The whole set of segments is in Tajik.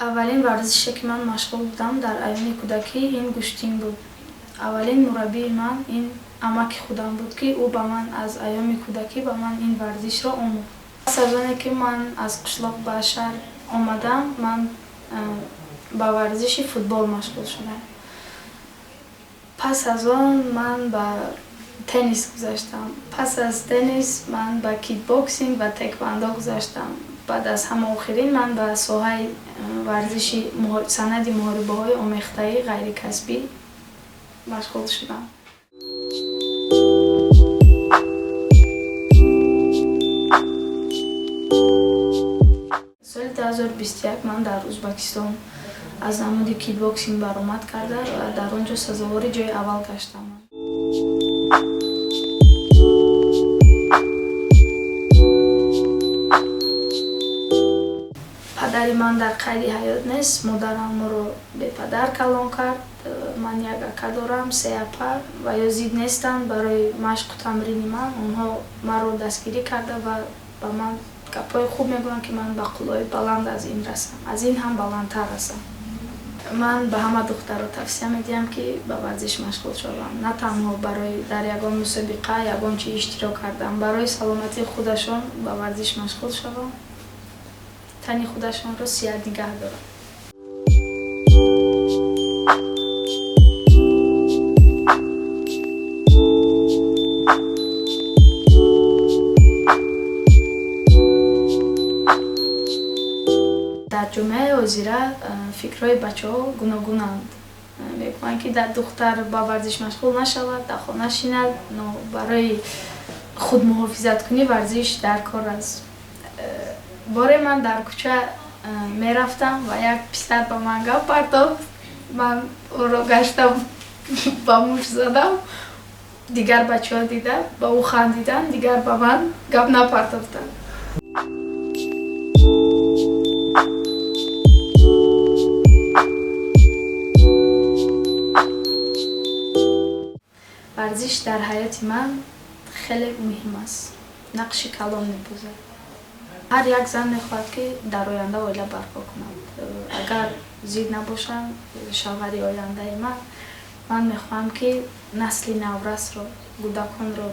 Аввалин варзише, ки ман машғул будам дар айёми кӯдакӣ, ин гӯштин буд. Аввалин мураббии ман ин амаки худам буд, ки ӯ ба ман аз айёми кӯдакӣ ба ман ин варзишро омӯхт. Пас аз оне ки ман аз қишлоқ ба шаҳр омадам, ман ба варзиши футбол машғул шудам. Пас аз он ман ба теннис гузаштам. Пас аз теннис ман ба кикбоксинг ва тэквондо гузаштам. Баъд аз ҳама охирин ман ба соҳаи варзиши санъати муҳорибаҳои омехтаи ғайрикасбӣ машғул шудам. Соли 2021 ман дар Узбакистон аз намуди кикбоксинг баромад карда ва дар он ҷо сазовори ҷои аввал гаштам. Падари ман дар қайди ҳаёт нест, модарам моро бепадар калон кард. Ман як ака дорам, се апа, ва ё зид нестанд барои машқу тамрини ман. Онҳо маро дастгирӣ карда ва ба ман гапҳои хуб мегӯянд, ки ман ба қуллаҳои баланд аз ин расам, аз ин ҳам баландтар расам. Ман ба ҳама духтаро тавсия медиҳам, ки ба варзиш машғул шаванд, на танҳо барои дар ягон мусобиқа, ягон чи иштирок кардан, барои саломатии худашон ба варзиш машғул шаванд, тани худашонро сиҳат нигаҳ доранд. Дар ҷомеаи ҳозира фикрҳои бачаҳо гуногунанд. Мегӯянд, ки дар духтар ба варзиш машғул нашавад, дар хона шинад, но барои худмуҳофизаткунӣ варзиш дар кор аст. Боре ман дар кӯча мерафтам ва як писар ба ман гап партофт. Ман ӯро гаштам, ба муш задам. Дигар бачаҳо дида ба ӯ хандиданд, дигар ба ман гап напартофтанд. Варзиш дар ҳаёти ман хеле муҳим аст, нақши калон мебозад. Ҳар як зан мехоҳад, ки дар оянда оила барпо кунад. Агар зид набошанд шавҳари ояндаи ман, ман мехоҳам, ки насли наврасро, кӯдаконро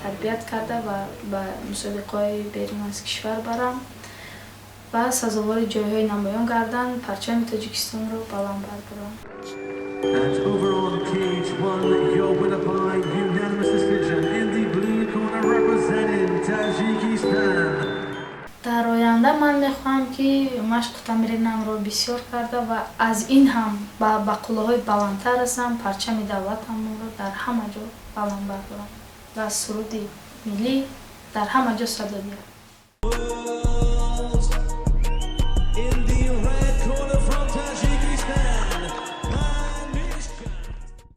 тарбият карда ва ба мусобиқаҳои берун аз кишвар барам ва сазовори ҷойҳои намоён гарданд, парчами Тоҷикистонро баланд бардорам. And over on cage one, your winner by unanimous decision in the blue corner, representing Tajikistan. Дар оянда ман мехоҳам, ки машқу тамринамро бисёр карда ва аз ин ҳам ба қуллаҳои баландтар расам, парчами давлатамонро дар ҳама ҷо баланд бардорам ва суруди миллӣ дар ҳама ҷо садо диҳам. In